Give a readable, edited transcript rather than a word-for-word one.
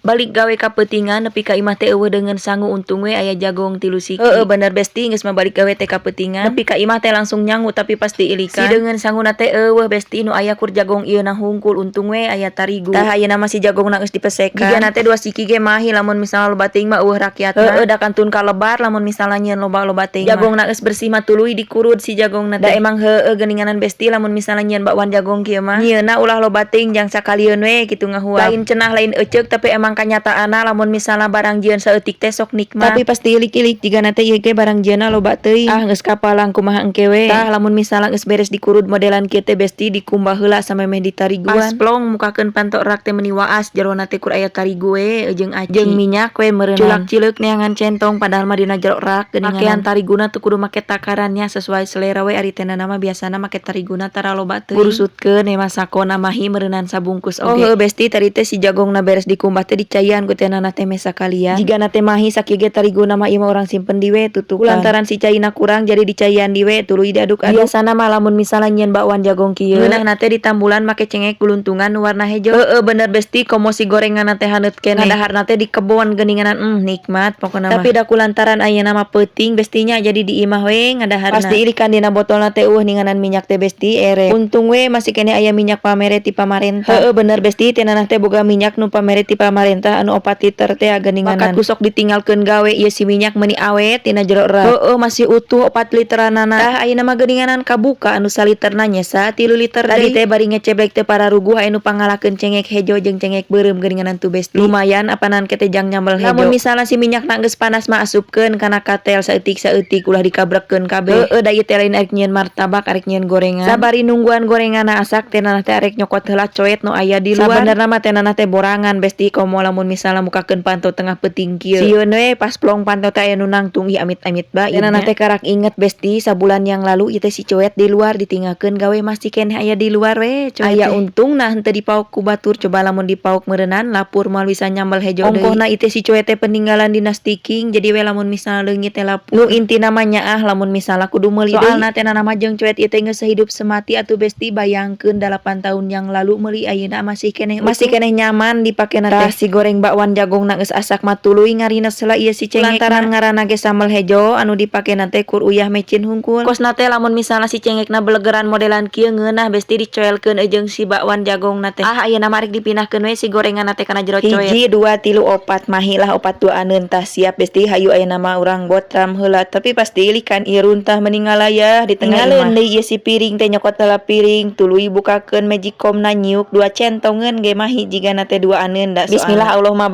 Balik gawe kapeutingan, nepi ka imah teh euweuh deungeun sangu, untung we aya jagong tilu siki. Heueuh, bener, Besti, geus mah balik gawe teh kapeutingan. Nepi ka imah teh langsung nyangu, tapi pas diilikan. Si deungeun sanguna teh euweuh, Besti, nu aya kur jagong ieu na hungkul, untung we aya tarigu. Tah, ayeuna mah si jagongna geus dipesekan. Jigana teh dua siki ge mahi, lamun misalna loba teuing mah euweuh rakyatna. Heueuh, da kantun kalebar lamun misalna nyieun loba-loba teuing mah. Jagongna geus bersih mah tuluy dikurud si jagongna teh. Da emang heueuh geuninganan, Besti, lamun misalna nyieun bakwan jagong kieu mah. Nyieunna ulah loba teuing, jang sakalieun we kitu ngahuap. Lain cenah, lain eceuk, tapi emang kanyataanna lamun misalna barang jieun saeutik teh sok nikmat. Tapi pas diilik-ilik jigana teh ieu ge barang jieunna loba teuing. Ah, geus kapalang kumaha engke we. Tah, lamun misalna geus beres dikurud modelan kieu teh, Besti, dikumbah heula samemeh ditariguan. Pas plong mukakeun panto rak teh meuni waas, jerona teh kur aya tarigu we jeung aci. Jeung minyak we meureunnan. Culak cileuk neangan centong, padahal mah dina jero rak geuningan. Pakean tariguna teu kudu make takarannya, sesuai selera we, ari teh mah biasana make tariguna tara loba teuing. Burusutkeun we masakona, mahi meureunnan sabungkus oge. Oh heueuh, Besti, tadi teh si jagongna beres dikumbah teh dicaian ku teh nana teh meh sakalian. Jigana teh mahi sakieu ge tariguna mah, ieu mah urang simpen di we tutukan. Lantaran si caina kurang, jadi dicaian di we, tuluy diaduk-aduk. Biasana mah lamun misalna nyieun bakwan jagong kieu, ngeunahna teh ditambulan make cengek guluntungan nu warna hejo. Heueuh bener, Besti, komo si gorenganna teh haneut keneh. Ngadaharna teh di kebon geuninganan, nikmat pokona mah. Tapi da kulantaran ayeuna mah peuting, Bestinya, jadi di imah we ngadaharna. Pas diilikan dina botolna teh euweuh ninganan minyak teh, Besti, ere. Untung we masih keneh aya minyak pamere ti pamarentah. Heueuh bener, Besti, teh nanah teh boga minyak nu pamere ti pamarentah anu 4 liter teh geuninganan. Bakat ku sok ditinggalkeun gawe ieu si minyak meuni awet tina jero rak. Heueuh, masih utuh 4 literanana. Tah, ayeuna mah geuninganan kabuka anu saliterna nyesa 3 liter. Tadi teh bari ngeceblek teh pararuguh aya nu pangalakeun cengek hejo jeung cengek beureum geuninganan tuh, Besti. Lumayan apanan teh jang nyambel hejo. Lamun misalna si minyakna geus panas mah asupkeun kana katel saeutik-saeutik, ulah dikabrekeun kabeh. Heueuh, da ieu teh lain arek nyieun martabak, arek nyieun gorengan. Sabari nungguan gorenganna asak teh nanah teh arek nyokot heula coet nu aya di luar. Sabenerna mah teh nanah teh borangan, Besti, komo lamun misalna mukakeun panto tengah peuting kieu. Sieun we pas plong panto teh aya nu nangtung, ih, amit-amit bae. Teh nanah teh karak inget, Besti, sabulan yang lalu ieu teh si coet di luar ditinggalkeun gawe, masih keneh aya di luar we coet. Aya untungna henteu dipaok ku batur, coba lamun dipaok meureunnan lapur, moal bisa nyambel hejo deui. Ongkohna ieu teh si coet teh peninggalan dinasti Qing, jadi we lamun misalna leungit teh lapur. Nu intina mah nyaah lamun misalna kudu meuli deui. Soalna teh nanah mah jeung coet ieu teh geus sahidup semati atuh, Besti, bayangkeun 8 tahun yang lalu meuli, ayeuna masih keneh nyaman dipakena teh. Si goreng bakwan jagongna geus asak mah tuluy ngarines heula ieu si cengek. Lantaran ngaranna ge sambel hejo, anu dipakena teh kur uyah mecin hungkul. Kosna teh lamun misalna si cengekna belegeran modelan kieu ngeunah, Besti, dicoelkeun jeung si bakwan jagongna teh. Ah, ayeuna mah arek dipindahkeun we si gorenganna teh kana jero coet. Hiji, dua, tilu, opat, mahi lah opat duaaneun. Tah, siap, Besti, hayu ayeuna mah urang botram heula. Tapi pas diilikan ieu runtah meni ngalayah di tengah imah. Deui ieu si piring teh, nyokot heula piring, tuluy bukakeun magicomna, nyiuk dua centongeun ge mahi jigana teh duaaneun da. Bismillah Allahumma.